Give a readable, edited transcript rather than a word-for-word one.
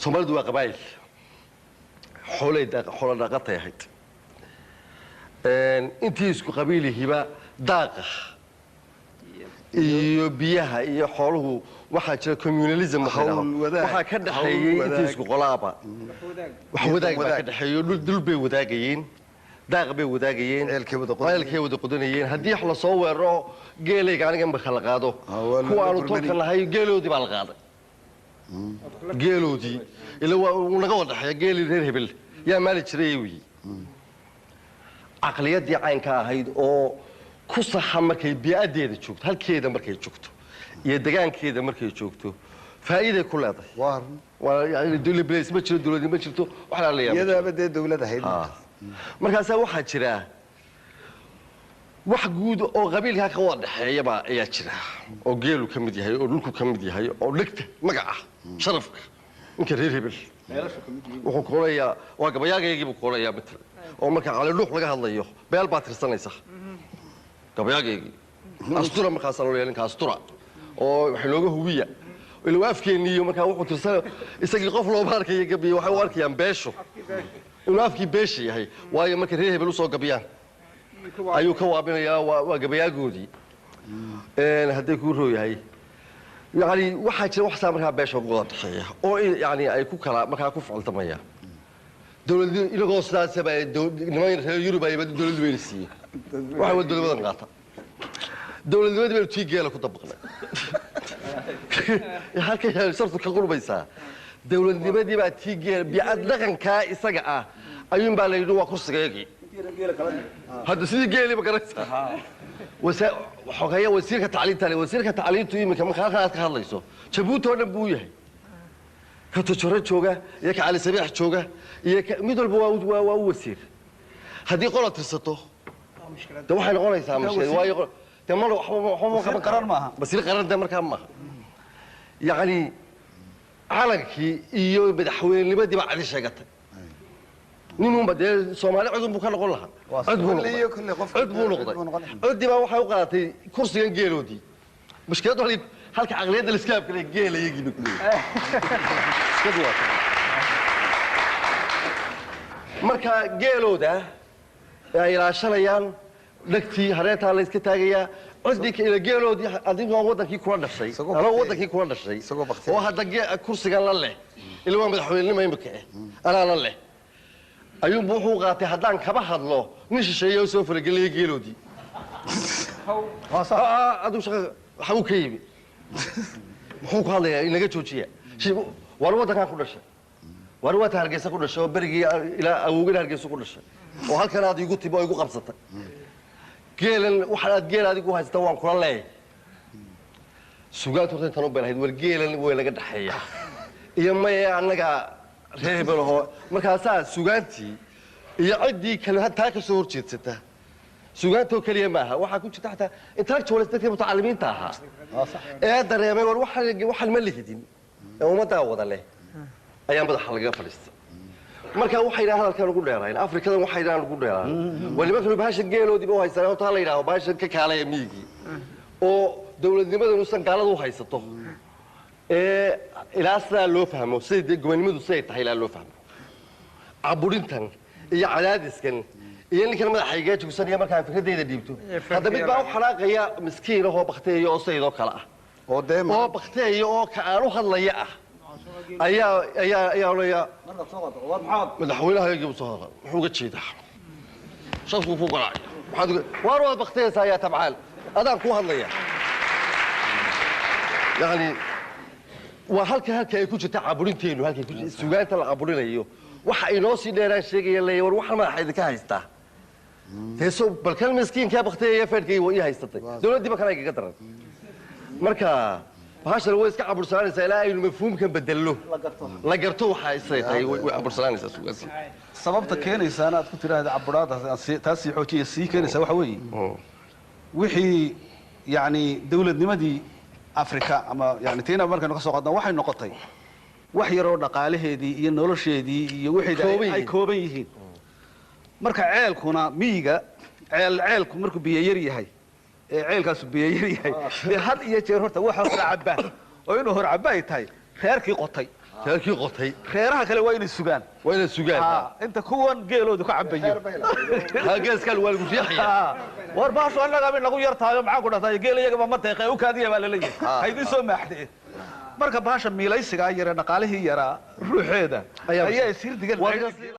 Soomaalidu waa qabaayil, xoolay xoola dhaqatay ahayd. Intii isku qabiilihiba daaqa iyo biyaha iyo xooluhu, waxaa jira communalism waxa la Hawl yidhaahdo. Wadaag. Waxaa ka dhexeeyey Hawl intii wadaag. isku qolaaba wax wadaag baa ka dhexeeyo. Dhul bay wadaagayeen, daaq bay wadaagayeen. Ceelkay wada qodanayeen. Ceelkay wada qodanayeen. Haddii wax lasoo weeraro, geelayga aniga marka la qaado, Ah, waa la kuwa aanu gurmani. tolka nahay geeloodii baa la qaaday. Geeloodii ila waa uu naga wada dhexeeya, geelii reer hebel yaa maali jiray weyi. Caqliyaddii caynka ahayd oo ku saxa markay bii'adeeda joogto, halkeeda markay joogto iyo degaankeeda markay joogto, faa'iiday ku leedahay. Waa run. Waa yani dowlad bilays ma jiro, dowladi ma jirto, wax la yaabo. Iyadaaba dee dawlad ahayd. Markaasaa waxaa jira wax guud oo qabiilkaa ka wada dhexeeyaba ayaa jira, oo geelu ka mid yahay, oo dhulku ka mid yahay, oo dhegta magaca sharafka ninka reer hebel wuxuu kuonayaa waa gabayaagaygii buu kuonayaa matalan. Oo marka Cali Dhuux laga hadlayo, beel baa tirsanaysa gabayaagaygii astura. Markaasaa loo leeyahay ninka astura oo wax inooga hubiya, ila waa afkeenniiyo. Markaa wuxuu tirsanaya isagii qof looma arkaya gabiye, waxay u arkayaan beesho inuu afkii beesha yahay, waayo markay reer hebel usoo gabiyaan ayuu ka waabinayaa, waa gabayaagoodii. Hadday kuu roo yahay, yani waxaa jira wax saa markaa beesha uga wada dhexeeya oo yani ay ku kala markaa ku ficiltamayaan dowlad. Inagoo sidaasaba niman reer Yurub ayba dowladdu bayna siiyey, waxa wa dowladadan qaata. Dowladnimadii baynu tii geela ku dabaqnay. Halkay shartu ka qurbaysaa, dowladnimadii baa tii geela biicad dhaqankaa isaga ah ayuun baa la yidhi waa kursigayagii. Hadda sidii geeli ma garanaysaa? Xogeeya wasiirka tacliinta le, wasiirka tacliintu iminka marka halkan aad ka hadlayso, Jabuuti oo dhan buu yahay. Ka Tojoro jooga iyo ka Cali Sabiix jooga iyo ka mid walba waa u wasiir. Haddii qola tirsato, de waxay noqonaysaa mushkilad, waayo de ma waxba ma qaban qaran maaha. Wasiir qaran de markaa maaha. Yacni calankii iyo madaxweynenimadii baa cadi sheegatay. Ninunba dee Soomaali codun buu ka noqon lahaa. Cod buu Kolley iyo noqday. Kolley qof Cod buu cod noqday. Buu noqonaya. Codii baa waxay u qaadatay kursigan geeloodii. Mushkiladu halka caqliyadda la iska abkalay, geela iyagii bay ku leeyihin. Mushkiladu waa tan. Marka geelooda ay ilaashanayaan, dhegtii hareertaa la iska taagayaa, codii ila geeloodii adigoo wadankii kula dhashay Isagoo anoo baktiyay. Wadankii kula dhashay Isagoo baktiyay. Oo hadda kursigan la leh, ila waa madaxweynenimo imika eh anaa la leh, ayuunbu wuxuu qaatay haddaan kaba hadlo nin shisheeye oo soo faragelaya geeloodii. Adigu shaqa waxa uu ka yimi, muxuu ku hadlayaa, inaga joojiya. Waar waddankan ku dhashay, waar waata Hargeysa ku dhashay, oo berigii ilaa awowgin Hargeysa ku dhashay, oo halkan aad igu timi oo igu qabsatay geelan. Waxaan aad geel adigu haysata waan kula leeyahay. Sugaanta horta intaan u beenahayd, war geelan way naga dhexeeya iyo maye annaga reer hebel ahoo. Markaasaa sugaantii iyo ciddii kale taa ka soo horjeedsata. Sugaantoo keliya maaha, waxaa ku jirta xataa intellectuals, dadkii mutacalimiinta ahaa ee dareemay war waxaan ma lihidin ee ummaddaa wada leh ayaa madaxa lagaga fadhiista. Marka waxay yidhahaan hadalkan ugu dheerayn Afrikadan, waxay yidhahaan ugu dheeraan waa nimankan bahashan geeloodiiba u haystaan. Horta ha la yidhaaho bahashan ka kaalaya miyigii oo dowladnimadan usan gaalada u haysato ee ilaa sidaa loo fahmo, siday dee gobonimadu siday tahay ilaa loo fahmo, caburintan iyo cadaadiskan iyo ninkan madaxa iga jugsanaya markaan fikradeyda dhiibto. Hadda mid baa u xanaaqaya miskiin ahoo bakteeya oo sidaydoo kale ah oo dee oo bakteeya oo ka aan u hadlaya ah ayaa odhanaya madaxweynaha iyagii soo hadla, muxuu uga jeedaa, shafku ku garaacaya, maxaad waar waad bakteyaysaa yaa tabcaan, adaan ku hadlaya. Yani waa halka ay ku jirta caburinteenu, halkay ku jirta sugaanta la caburinayo. Waxa inoo sii dheeraan sheegaya leeyahay war waxaan madaxa idinka haystaa teeso, bal kan miskiinkaa bakteeya feedhkay ii haysatay, dowladdii ba kana igaga daran. Marka bahashan way iska cabursananaysaa ilaa aynu mafhuumkan bedelno, la garto waxa isay tahay. Way cabursanaanaysaa sugaansi. Sababta keenaysaana aad ku tidhaahda caburaadaas taas sii xoojiya sii keenaysaa waxa weeye wixii yacni dowladnimadii Afrika ama yani tiina markaynu ka soo qaadno, waxay noqotay wax yaroo dhaqaalaheedii iyo nolosheedii iyo wixii Kooban ay yihiin. Kooban yihiin. Marka ceelkuna miyiga ceelku markuu biyo yar yahay ee ceelkaasu biyo yar yahay, dee had iyo jeer horta waxa hor cabba oo inuu hor cabba ay tahay reerkii qotay. Reerkii qotay. Reeraha kale waa inay sugaan. Waa inay sugaan. Inta kuwan geeloodu ka cabayo. Ha, geeskan waa lagu riixaya. War baashu annagaa bay nagu yar tahayo, maxaan ku dhahtaa, geel iyagaba ma deeqee, u kaadiya baa laleeyahay, ha idiin soo maaxdee. Marka baasha miilaysigaa yare dhaqaalihii yaraa ruuxeeda ayaa ishirdigan.